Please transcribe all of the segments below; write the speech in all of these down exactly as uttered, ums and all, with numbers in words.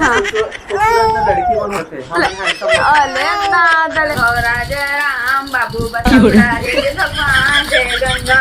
खूबसूरत तो लड़की मन होथे, हमन handsome होथन। अले दादा ले। राधे राम बाबू, बताओ राधे भगवान जय गंगा।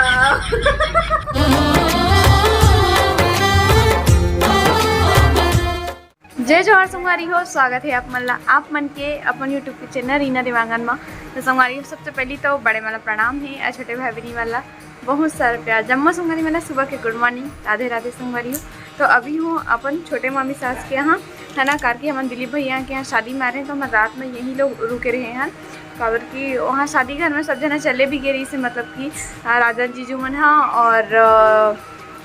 जय जोहार संगवारी हो, स्वागत है आप मन ला, आप मन के अपन YouTube के channel रीना देवांगन मा। तो संगवारी हो, सबसे पहली तो बड़े मन ला प्रणाम है और छोटे भाई बहनी मन ला बहुत सारा प्यार। जम्मो संगवारी मन ला सुबह के good morning, राधे राधे संगवारी हो। तो अभी हूँ अपन छोटे मामी सास के यहाँ, है ना, कार के हमन दिलीप भैया के यहाँ शादी में आ रहे हैं, तो हमन रात में यहीं लोग रुके रहे हैं, काबर कि वहाँ शादी घर में सब जना चले भी गए रही से, मतलब कि, आ, राजन जीजू मन हा और, आ,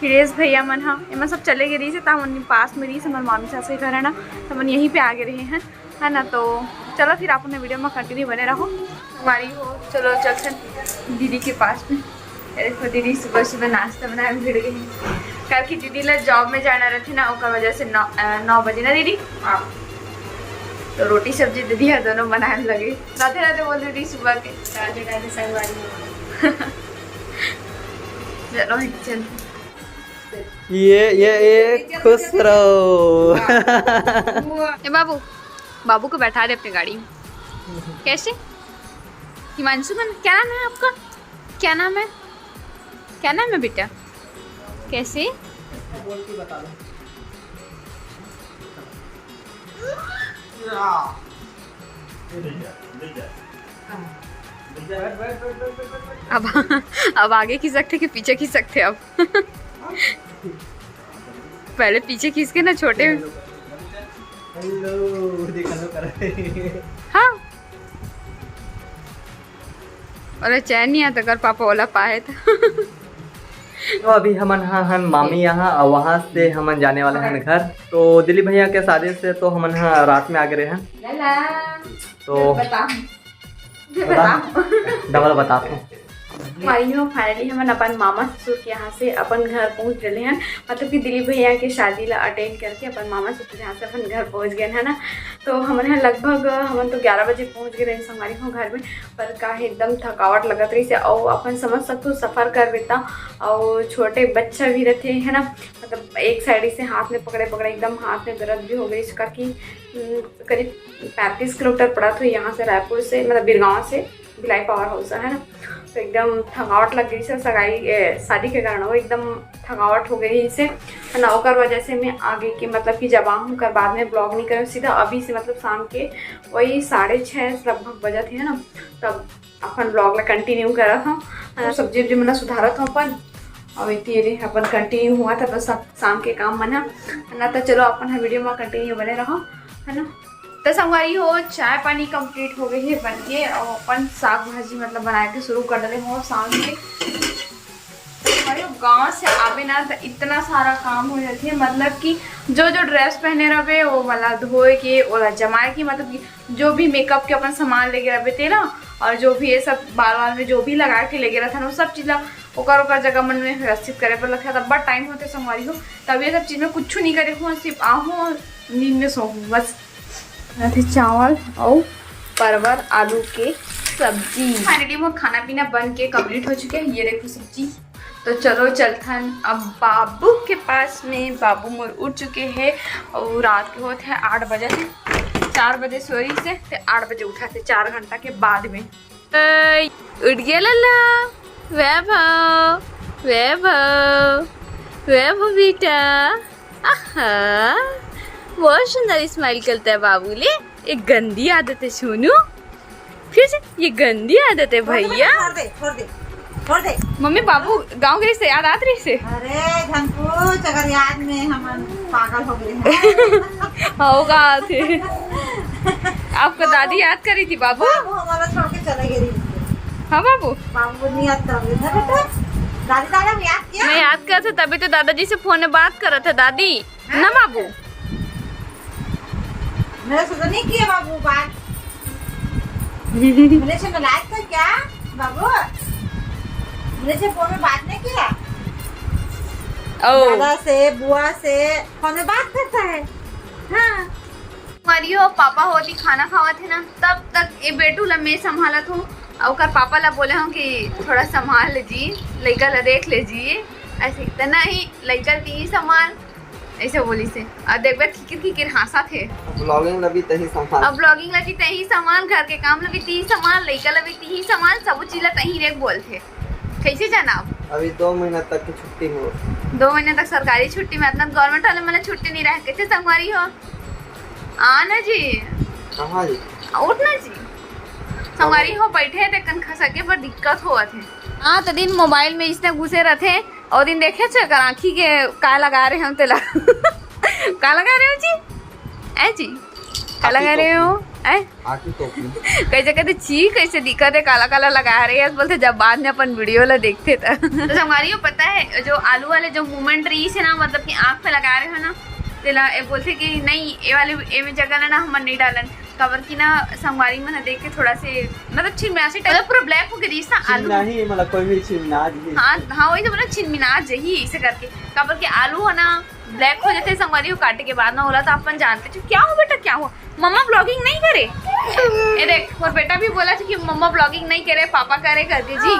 हिरेश भैया मन हा, एमन सब चले गए रही से, त हमन पास में रही से, हमर मामी सास के घर है ना, त हमन यहीं पे आ गए रहे हैं, है ना। तो चलो फिर आप उन्हें video में continue बने रहो। हमारी हो, चलो चलते हैं दीदी के पास में। ये देखो दीदी सुबह सुबह नाश्ता बनाए में भिड़ गई, काबर कि दीदी ला job में जाना रहते ना, ओकर वजह से नौ, अ, नौ बजे ना दीदी। हाँ। तो रोटी सब्जी दीदी हर दोनों बनाए में लगे। राधे राधे बोल दीदी सुबह के। राधे राधे संगवारी। चलो चल। ये, ये, ये खुश रहो। ए बाबू, बाबू को बैठा दे अपनी गाड़ी में। कैसे? हिमांशु बन, क्या नाम है आपका? क्या नाम है? क्या नाम है बेटा? कैसे? बोल के बता दो। अब, अब आगे खिसकते कि पीछे खिसकते अब? पहले पीछे खींच के ना छोटे। हेलो, देखा लो कर। हाँ। अरे चैन नहीं आता कर पापा ओला पाए था। तो अभी हमन हा हन मामी यहाँ, और वहाँ से हमन जाने वाले हैं घर। तो दिलीप भैया के शादी से तो हमन हा रात में आ गए हैं। तो बता। डबल बताथों। मारियो, finally हमन अपन मामा ससुर के यहाँ से अपन घर पहुँच गए हैं। मतलब कि दिलीप भैया के शादी ला attend करके अपन मामा ससुर यहाँ से अपन घर पहुँच गए हैं ना। तो हमन ह लगभग, हमन तो ग्यारह बजे पहुँच गए रहे संगवारी हो घर में, पर का है एकदम थकावट लगत रही से। और अपन समझ सकते हो सफर कर बेटा, और छोटे बच्चा भी रहते हैं ना, मतलब एक side से हाथ में पकड़े पकड़े एकदम हाथ में दर्द भी हो गई इसका कि, हम्म, करीब पैंतीस किलोमीटर पड़ा था यहाँ से, रायपुर से, मतलब बिरगांव से भिलाई पावर हाउस है ना। तो एकदम थकावट लग गई से सगाई, ए, शादी के कारण वो एकदम थकावट हो गई इसे, है ना। ओकर वजह से मैं आगे के मतलब कि जब आऊँ कर बाद में vlog नहीं करूँ, सीधा अभी से मतलब शाम के वही साढ़े छः लगभग बजत है ना, तब अपन vlog ला continue करत हूँ, है ना। सब्जी उब्जी मन ला सुधारत हूँ अपन, और इतनी रे अपन continue हुआ था बस अब शाम के काम मन ह, है ना। तो चलो अपन ह video में continue बने रहो, है ना। तो संगवारी हो, चाय पानी complete हो गई है बन के, और अपन साग भाजी मतलब बनाए के शुरू कर डले हो शाम के। भाई, गाँव से आबे ना तो इतना सारा काम हो जाती है, मतलब कि जो जो dress पहने रहबे वो वाला धोए के, ओला जमाए के, मतलब कि जो भी makeup के अपन सामान लेके रहबे तेला, और जो भी ये सब बाल वाल में जो भी लगा के लेके रहता ना, वो सब चीज ला ओकर ओकर जगह मन में व्यवस्थित करे पर लगता है। तब time होते संगवारी हो, तब ये सब चीज में कुछ नहीं करे हूँ, सिर्फ आहूँ नींद में सोहूँ बस। अभी चावल और परवर आलू के सब्जी। Finally मोर खाना पीना बन के complete हो चुके हैं। ये देखो सब्जी। तो चलो चलथन अब बाबू के पास में। बाबू मोर उठ चुके हैं और रात के होत है आठ बजे से, चार बजे सोई से ते आठ बजे उठा थे, चार घंटा के बाद में। ए, उठ गया लल्ला। वैभव, वैभव, वैभव बेटा। आहा, बहुत सुंदर smile करता है बाबू ले। एक गंदी आदत है सोनू, फिर से ये गंदी आदत है भैया। छोड़ दे, छोड़ दे, छोड़ दे। मम्मी, बाबू गाँव गए से याद आत रही से? अरे झन पूछ, अगर याद में हमन पागल हो गए हैं। होगा थे। आपको दादी याद करी थी बाबू? बाबू हमारा छोड़ के चले गए रही। हाँ बाबू। बाबू नहीं याद कर रहे थे बेटा। दादी, दादा, हम याद किया? मैं याद करत था, तभी तो दादाजी से फोन में बात करत था दादी। ना बाबू। मेरे से तो नहीं किया बाबू बात। मेरे से मिलाए था क्या बाबू? मेरे से फोन में बात नहीं किया? ओ। दादा से, बुआ से फोन में बात करता है। हाँ। मारियो, पापा होती खाना खावत है ना, तब तक ये बेटू ला मैं संभालत हूँ। और ओकर पापा ला बोले हूँ कि थोड़ा संभाल ले जी, लइका ला देख ले जी। ऐसे तो नहीं, लइका ती संभाल। ऐसे बोलिस हे। अउ देखबे, खिकिर खिकिर हाँसत हे। अब vlogging ला भी तही संभाल। अब vlogging ला भी तही संभाल, घर के काम ला भी तही संभाल, लइका ला भी तही संभाल, सब चीज ला तही रे बोलथे। कैसे जाना अब? अभी दो महीना तक की छुट्टी में हो। दो महीना तक सरकारी छुट्टी में, अतना government वाले मन ला छुट्टी नहीं रहे। कैसे संगवारी हो? आ ना जी। कहाँ जी? उठ ना जी। संगवारी हो, बैठे हे, तेकन खसके बर दिक्कत होवत हे। हाँ, तो दिन mobile में इसने घुसे रहथे, अउ दिन देखे छे एकर आँखी के का लगा रहे हम तेला। का लगा रहे हो जी? ए जी, का लगा रहे हो? ए? आँखी टोपी। कैसे कहते छी, कैसे दिखत हे, काला काला लगा रहे हैं, बोलते जब बाद में अपन video ला देखते त। तो संगवारी हो, पता है, जो आलू वाले जो movement रहिस हे ना, मतलब कि आँख पे लगा रहे हो ना, तेला ए बोलथे कि नहीं, ए वाले, ए में जगह ला ना हमन नहीं डालन, काबर कि ना संगवारी मन ह देख के थोड़ा से, मतलब, छिनमिनासी type, मतलब पूरा black होके रहिस ना आलू। नहीं, मतलब कोई भी छिनमिना जी। हाँ, हाँ, वही तो बोला, छिनमिना जही ऐसे करके, काबर कि आलू है ना black हो जाथे संगवारी हो काटे के बाद ना, ओला तो अपन जानते थे। क्या हो बेटा, क्या हो? मम्मा vlogging नहीं करे। ए देख, मोर बेटा भी बोला था कि मम्मा vlogging नहीं करे, पापा करे करके जी।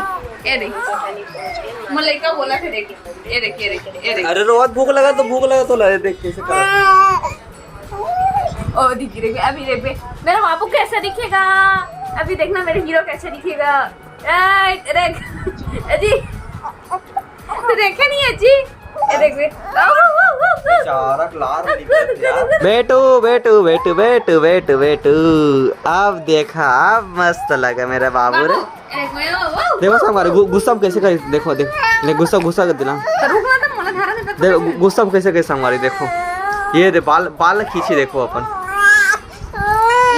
ए देख, मोर लइका बोला था, देख, ए देख, ए देख, ए देख। अरे रोहत, भूख लगा तो, भूख लगा तो ला, देख कैसे करा। ओ, दिख रही है, अभी देख बे, मेरा बाबू कैसा दिखेगा, अभी देखना मेरा हीरो कैसा दिखेगा। ए, देख, ए जी, तो देखे नहीं है जी, ये देख बे, ओ, ओ, ओ, ओ, ओ। बेचारा लार निकलत यार। बेटू, बेटू, बेटू, बेटू, बेटू, बेटू, अब देखा, अब मस्त लगा मेरा बाबू रे। बाबू, ए, ओ, ओ, ओ। देखो संगवारी, गु-, गुस्सा में कैसे करी, देखो, देखो, ले गुस्सा, गुस्सा कर दिला। तो रुक ना, तो मोला धारा दे, तो देख, कैसे? गु-, गुस्सा में कैसे करी संगवारी, देखो, ये दे बाल, बाल खींची, देखो अपन।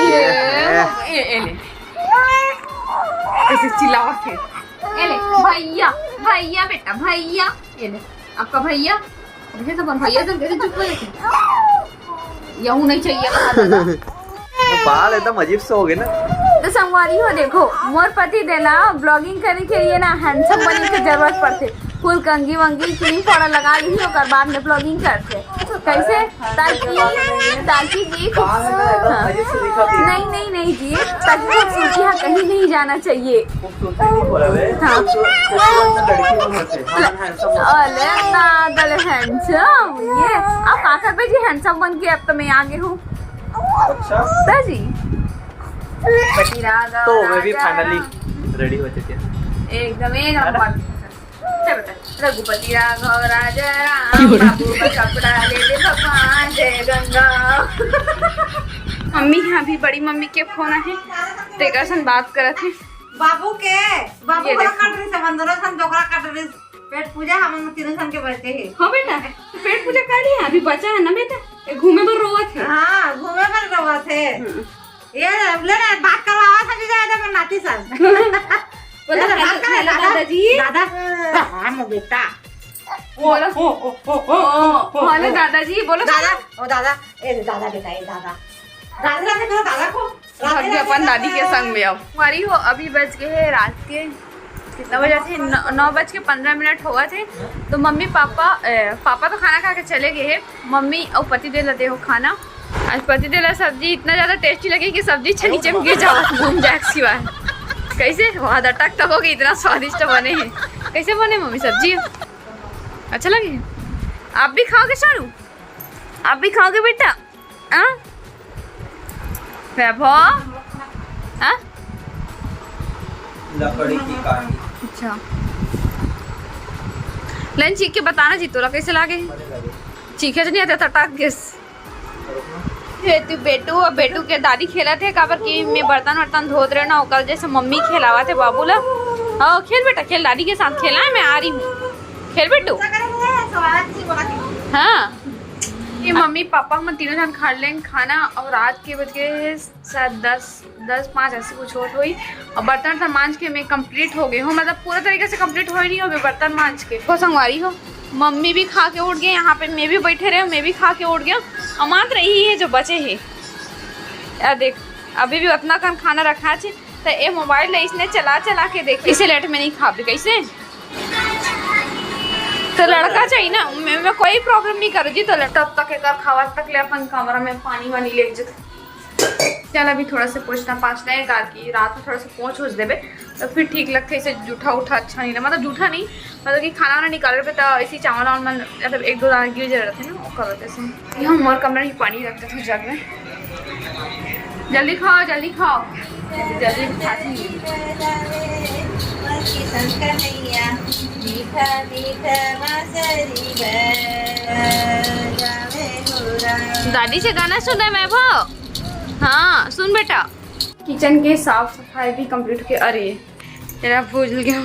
ये, ये, ये, ये ले। कैसे चिल्लावत हे। ये ले, भैया, भैया बेटा, भैया। ये ले, आपका भैया। देखे तो अपन भैया से कैसे चुप हो जाते हैं। यहू नहीं चाहिए कहा दादा। वो बाल एकदम अजीब से हो गए ना। तो संगवारी हो, देखो, मोर पति देला vlogging करे के लिए ना handsome बने के जरूरत पड़थे। Full कंघी वंघी, cream powder लगा ली, ओकर बाद में vlogging करथे। कैसे? ताकि, ताकि जी खूब-, हाँ। नहीं, नहीं, नहीं जी, ताकि खूबसूरती हा कहीं नहीं जाना चाहिए। खूबसूरती नहीं बोला बे। हाँ। खूबसूरत तो लड़की में होते हैं। हम handsome होते हैं। अरे दादा ले handsome, ये आप का करबे जी, handsome बन के अब तो मैं आगे हूँ। अच्छा। तो जी। तो मैं भी finally ready हो चुके हैं। एकदम, एकदम है ना? चल बेटा, रघुपति राघव राजा राम, बाबू का कपड़ा ले ले भगवान, जय गंगा। मम्मी, हाँ, अभी बड़ी मम्मी के फोन आहे, तेकर सन बात करत हे। बाबू के, बाबू ये का देखो। काट रही से, बंदरो सन डोकरा काट रही, पेट पूजा हमन तीनों सन के बचे हे। हाँ बेटा, तो पेट पूजा कर लिया, अभी बचा है ना बेटा, ये घूमे बर रोवत हे। हाँ, घूमे बर रोवत हे। हम्म। ये ले रे, बात करवावा था जी, जाए तो नाती सास। बोला, ले, "हेलो, बात कर, हेलो दादा। दादाजी।" दादा। हाँ, मो बेटा। बोलो। ओ, ओ, ओ, ओ, ओ, ओ, हेलो, ओ। दादाजी, बोलो। दादा, ओ दादा, ए दादा बेटा, ए दादा। राधे राधे करो दादा को। राधे भाग्य राधे अपन दादी के करो। संग में आओ। हमारी हो, अभी बज गए हैं रात के, कितना बजे थे? नौ, नौ बज के पन्द्रह मिनट होवत हे। तो मम्मी पापा, ए, पापा तो खाना खा के चले गए हैं, मम्मी अउ पति देव ला दे हो खाना। आज पति देव ला सब्जी इतना ज्यादा tasty लगे कि सब्जी छह नीचे में गिर जावत, घूम जाए सिवाय। कैसे? वाह, अटक तो हो गई, इतना स्वादिष्ट बने हैं। कैसे बने मम्मी सब्जी? अच्छा लगे? आप भी खाओगे सोनू? आप भी खाओगे बेटा? हाँ? वैभव? हाँ? लकड़ी की काठी। अच्छा। लेन चीख के बताना जी, तोला कैसे लागे? मजे लगे। चीखे तो नहीं आते, तटाक गेस। ये तू बेटू, अब बेटू के दादी खेलत हे, काबर कि मैं बर्तन वर्तन धोत रहे ना, ओकर जैसे मम्मी खेलावत हे बाबू ला। हाँ, खेल बेटा, खेल, दादी के साथ खेलना है, मैं आ रही हूँ। खेल बेटू। हाँ। ये मम्मी पापा हम तीनों जन खा लें खाना, और रात के बज गए शायद दस, दस पाँच ऐसे कुछ होत होई। और बर्तन वर्तन मांज के मैं complete हो गई हूँ, मतलब पूरा तरीके से complete हो ही नहीं हो गए बर्तन मांज के। हो संगवारी हो, मम्मी भी खा के उठ गए, यहाँ पे मैं भी बैठे रहे, मैं भी खा के उठ गया। और मात्र यही है जो बचे है। यार देख, अभी भी उतना कन खाना रखा है, तो ये mobile ले इसने चला चला के देख, इसे लेट में नहीं खा भी कैसे? तो लड़का चाहिए ना, मैं, मैं कोई problem नहीं करूँ जी। तो लड़-, तब तक एक खावा तक ले अपन कमरा में पानी वानी ले जते। चल, अभी थोड़ा से पोछना पाछना है, ताकि रात में थोड़ा सा पोछ उछ देबे, तो फिर ठीक लगते। इसे जूठा उठा अच्छा नहीं लगे, मतलब जूठा नहीं, मतलब कि खाना वाना निकाले पे तो ऐसी चावल वावल मन, मतलब एक दो दाना गिर जाए रहते ना, ओकर वजह से। ये हम मोर कमरा ही पानी रख देते जग में। जल्दी खाओ, जल्दी खाओ, जल्दी खाती। दादी से गाना सुने मैं वो। हाँ सुन बेटा। किचन के साफ सफाई भी कंप्लीट हो गए। अरे तेरा भूल गया।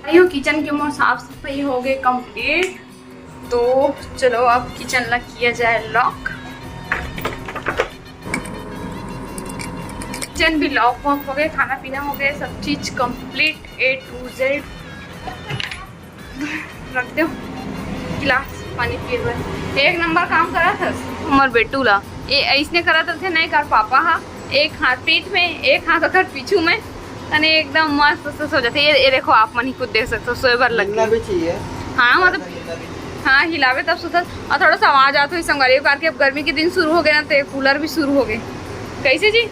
अरे किचन के मोर साफ सफाई हो गए कंप्लीट। तो चलो अब किचन ला किया जाए लॉक। किचन भी लॉक वॉक हो गए, खाना पीना हो गए, सब चीज कंप्लीट A to Z। रख दो गिलास पानी पिए बर। एक नंबर काम करा था हमर बेटू ला। ए ऐसने करा था ना, एक पापा हा, एक हाथ पीठ में, एक हाथ ओकर पीछू में, तने एकदम मस्त से सो जाते। ये, ये देखो, आप मन ही खुद देख सकते हो, सोए बर लग गए। हाँ मतलब, हाँ हिलावे तब सुतल। और थोड़ा सा आवाज आत होही संगवारी हो, काबर के अब गर्मी के दिन शुरू हो गए ना, तो कूलर भी शुरू हो गए। कैसे जी?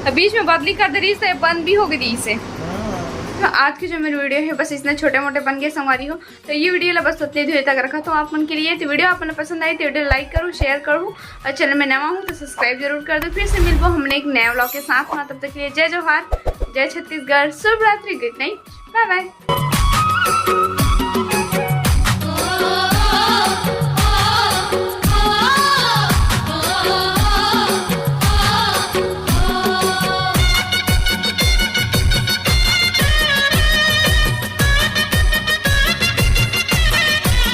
तो बीच में बदली कर दे रही, तो बंद भी हो गई थी इसे। तो आज की जो मेरी वीडियो है बस इतने छोटे मोटे बन गए संगवारी हो। तो ये वीडियो ला बस उतने दूर तक रखा तो आप मन के लिए। तो वीडियो आप मन पसंद आई तो वीडियो लाइक करूँ, शेयर करूँ और चैनल में नवा हूँ तो सब्सक्राइब जरूर कर दो। फिर से मिलबो हमने एक नया व्लॉग के साथ में, तब तक के लिए जय जोहार, जय छत्तीसगढ़, शुभ रात्रि, गुड नाइट, बाय बाय।